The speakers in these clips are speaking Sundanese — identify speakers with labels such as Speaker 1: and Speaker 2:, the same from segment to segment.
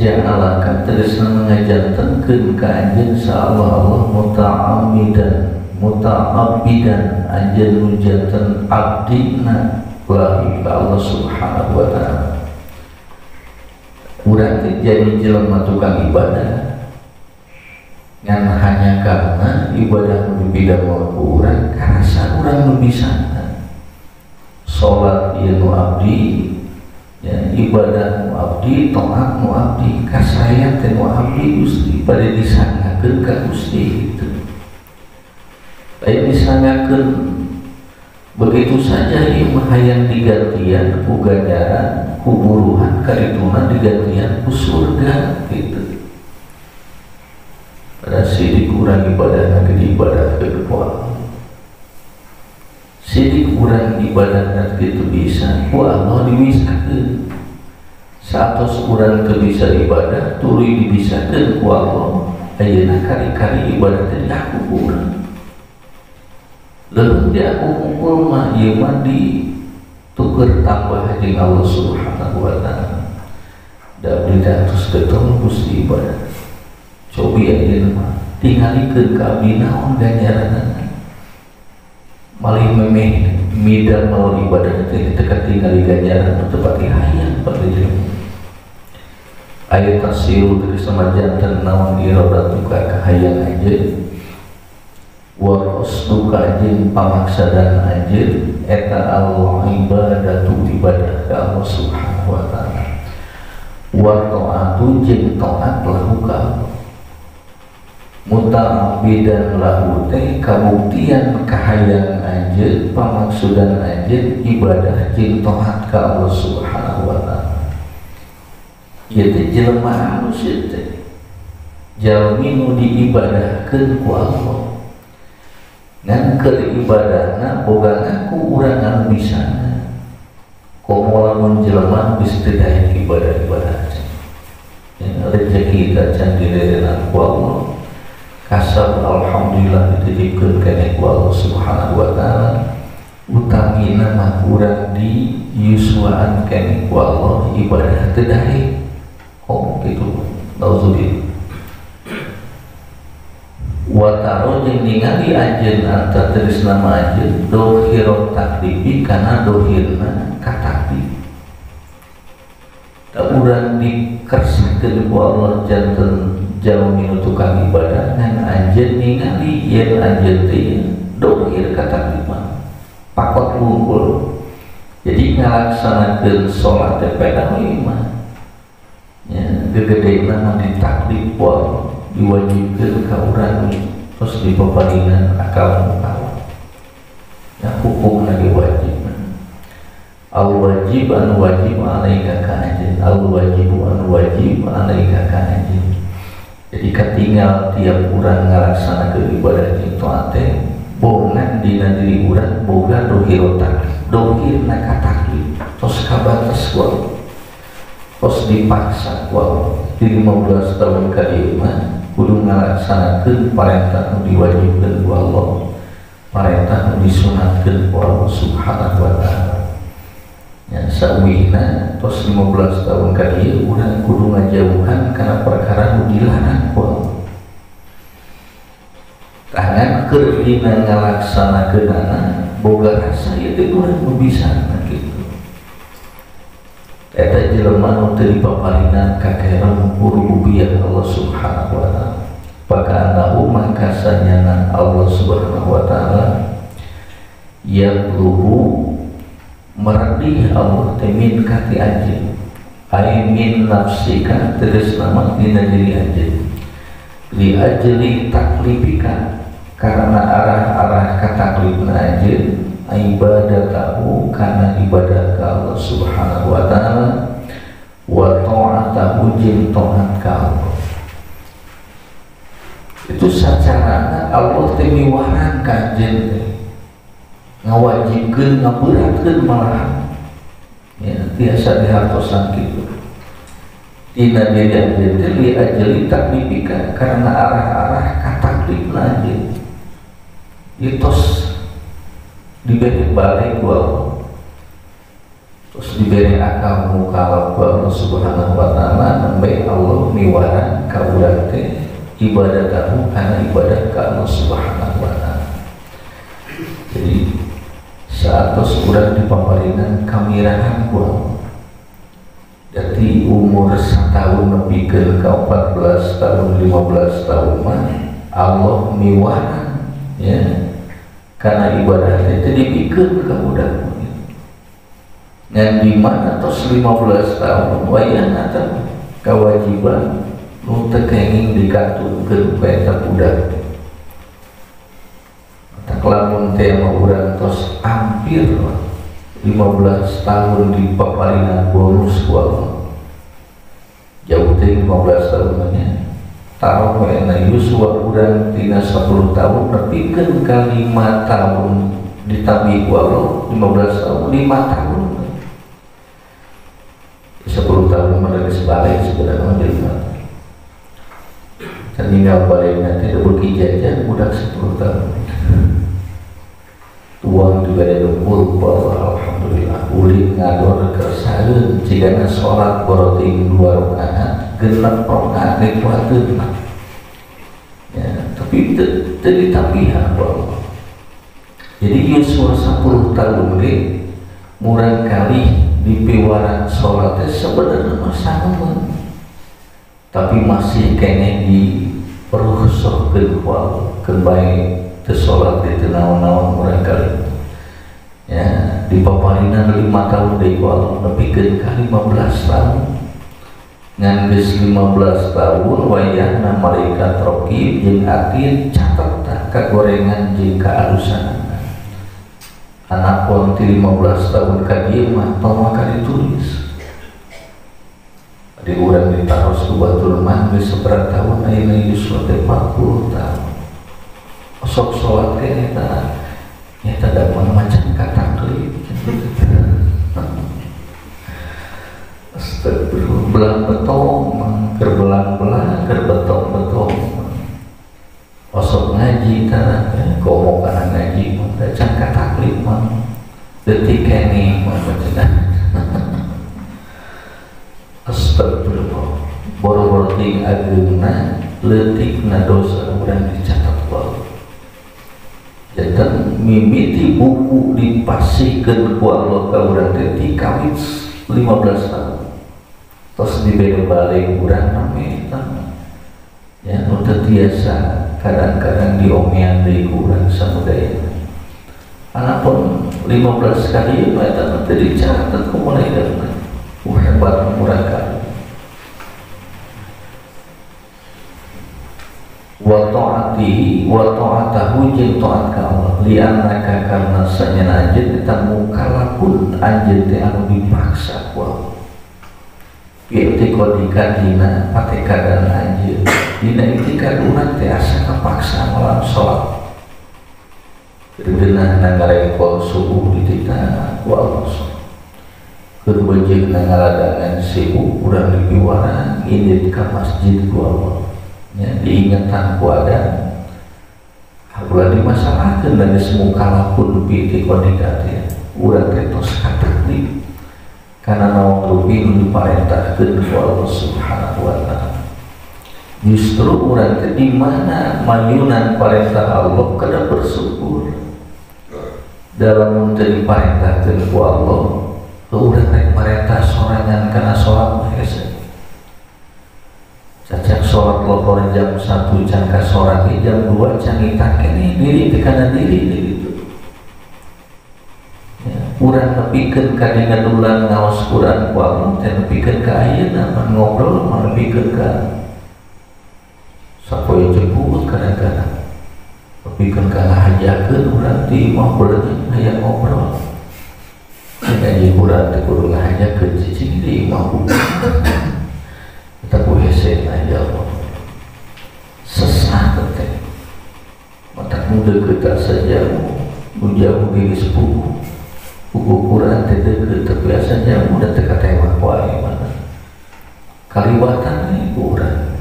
Speaker 1: ja'alaka tegasna ngajantenkeun ka anjeun sa Allah Allah muta'ammidan muta'abbidan anjeun nu janten abdina lahu ka Allah subhanahu wa ta'ala. Urang teh jadi jelema tukang ibadah ngan hanya karena ibadah nu dipidamel ku urang karasa urang nu bisa salat ieu nu abdi ya, ibadah nu abdi, taat nu abdi, kasaya teh nu abdi Gusti pada disangakeun ka Gusti gitu. Lain disangakeun begitu saja ieu mah hayang digantian ku ganjaran ku buruhan karituna digantian ku surga gitu. Pada sidik urang ibadahna ge diibadahkeun ku Allah, sidik urang ibadahna kitu bisa ku Allah dibisakeun. Saatos urang teu bisa ibadah tuluy dibisakeun ku Allah. Ayeuna kari-kari ibadah teh diaku ku urang. Leuleung diaku kumpul mah ieu mah dituker tambah jeung Allah subhanahu wa ta'ala. Da abdi teh atos getol Gusti ibadah. Cobi ayeuna mah tingalikeun ka abdi naon ganjaranna. Malih memeh midamel ibadah teh teu katingali ganjaran teu pati hayang pada jelema. Aya tasiru tegas janten naon iradatuka kahayang anjeun wa qasduka jeung pamaksadan anjeun eta al ibadatu ibadah ka Allah subhanahu wa ta'ala wa ta'atu jeung taat lahu ka Allah muta'abbidan lahu teh kabuktian kahayang anjeun pamaksudan anjeun ibadah jeung taat ka Allah subhanahu wa ta'ala. Ieu teh jelema alus ieu teh jalmi nu diibadahkeun ku Allah ngan keur ibadahna boga ngaku urang anu bisa komo lamun jelema nu geus teu daek ibadah-ibadah ya, rezeki teh can direrenan ku Allah kasab alhamdulillah dititipkeun keneh ku Allah subhanahu wa ta'ala utamina mah urang di yuswaan keneh ku Allah ibadah teu daek oh gitu nauzubillah. Wataro jeung ningali anjeun anta tegas nama anjeun dohirot taklifi kana dohirna kataklif. Da urang dikersakeun ku Allah janten jalmi nu tukang ibadah ngan anjeun ningali yen anjeun teh dohir kataklifan pakot wungkul. Jadi ngalaksanakeun salat teh pedah we mah ya gegedena mah ditaklif ku Allah diwajibkan ka urang terus dipaparingan akal mukawat ya hukumna diwajibkan al wajib an wajib alaika ka anjeun al wajibu an wajib alaika ka anjeun. Jadi katinggal tiap urang ngalaksanakeun ibadah jeung taat teh bongan dina diri urang boga dohir taklif dohirna kataklif tos kabatas ku Allah tos dipaksa ku Allah di 15 tahun ka dieu mah kudu ngalaksanakeun parentah nu diwajibkeun ku Allah, parentah nu disunatkeun ku Allah subhanahu wa ta'ala. Ya sauwihna tos 15 tahun ka dieu urang kudu ngajauhan kana perkara nu dilarang ku Allah. Tangan keur dina ngalaksanakeunana boga rasa ieu teh urang nu bisa kitu. Eta jelema nu teu dipaparinan ka kerem ku rububiyah Allah subhanahu wa ta'ala. Pakanahu maka sanyana Allah subhanahu wa ta'ala yatlubu meredih Allah teh min kati anjeun ai min nafsika tegas nama dina diri anjeun li ajli taklifika karena arah-arah kataklifna anjeun ibadatahu karena ibadah ka Allah subhanahu wa ta'ala wa ta'atahu jeung taat ka Allah. Itu sacarana Allah teh miwarang ka anjeun teh ngawajibkeun ngaberatkeun malahan ya tiasa dihartosan kitu dina diri anjeun teh li ajli taklifika karena arah-arah kataklifna anjeun ieu tos diberi balik ku Allah. Terus diberi akal mukalaf ku Allah Subhanahu wa taala nembe Allah miwaran ka urang teh ibadatahu kana ibadah ka Allah Subhanahu wa taala. Jadi saatos urang dipaparinan kamirahan ku Allah. Jadi umur 1 tahun nepikeun ka 14 tahun 15 tahun mah Allah miwaran ya karena ibadah teh dipikeun ka budak. Ngan di mana tos 15 tahun wayahna teh kewajiban nu teu kenging dikantunkeun ku eta budak. Tak lamun teh mah urang tos hampir 15 tahun di paparinan bonus ku Allah. Jauh teh 15 tahun nya. Taruh we na yuswa urang tina 10 tahun nepikeun ka 5 tahun ditambi ku Allah 15 tahun 5 tahun. 10 tahun mah geus balik sebenarnya jelema. Tinggal balik nanti beuki jajan budak 10 tahun. Tuang dibere lumpur ku Allah, alhamdulillah ulin ngador kersaeun cigana salat boroting 2 rakaat genep rakaat dikuateun ya, tapi teu ditapihan ku Allah. Jadi yuswa 10 tahun ge murang kali dipiwaran salat teh sebenarnya mah sama, tapi masih keneh di perusuhkeun ku Allah keun bae teu salat teh teu naon-naon murang kali ya di paparinan 5 tahun deui ku Allah nepikeun ka 15 tahun. Ngan geus 15 tahun wayahna malaikat raqib jeung atid catet tah kagorengan jeung kaalusanana. Anak pon ti 15 tahun ka dieu mah tong maka ditulis. Di urang ditaros ku batur mah geus sabaraha tahun ayeuna yuswa teh 40 tahun. Sok salat teh eta nyata da macam kataklif. Astagfirullah, belang betong, keur belang-belang, keur betong-betong. Osok ngaji tah, komo kana ngaji mah da can kataklif mah. Detik keneh mah cenah. Astagfirullah, boro-boro ting ageungna leutikna dosa urang dicatat ku Allah. Janten mimiti buku dipasihkeun ku Allah ka urang teh ti kawit 15 tahun. Tos dibere balik urang name eta. Ya nu teu tiasa kadang-kadang diomean deui ku urang samudaya. Anapun 15 kali mah eta teh dicatat ku malaikat. Hebat urang kali. Wa ta'atihi wa ta'atahu jeung taat ka Allah li'annaka karna sanyana anjeun eta mukalafun anjeun teh anu dipaksa ku Allah. I'tiqadika dina patekadan anjeun dina itikad urang teh asa kapaksa malam salat. Geunah nangarengkol subuh dititah ku Allah. Keur beujeuhna ngaladangan sibuk urang dipiwarang indit ka masjid ku Allah. Ya, diingetan ku ada ulah dimasalahkeun dan geus mukalafun bi i'tiqadika teh urang teh tos kataklif kana naon rupi nu diparentahkeun ku Allah Subhanahu wa taala. Justru urang teh di mana mayunan parentah Allah kada bersyukur. Dalam teu diparentahkeun ku Allah, urang rek marentah sorangan kana salat mah hese. Cacak sholat lohor jam 1 can kasorang jam 2 cangitan keneh diri teh kana diri gitu. Ya, urang nepikeun ka dina dulang ngaos Quran ku Allah teh nepikeun ka ayeuna mah ngobrol mah nepikeun ka sapoe jemput kadang-kadang nepikeun ka ngahajakeun urang ti imah beureum hayang ngobrol. Ngaji urang teh kudu ngahajakeun cicing di imah. Kita ku hese aja Allah sesah teh mata muda kita saja jauh diri sepupu buku Quran teh deukeut teu biasa jauh da teu katewak wae mana kaliwatan we ku urang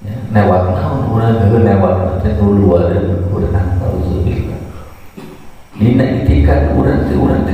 Speaker 1: ya newak naon urang heuh newak teh nu luareun Quran auzubillah dina itikad urang teh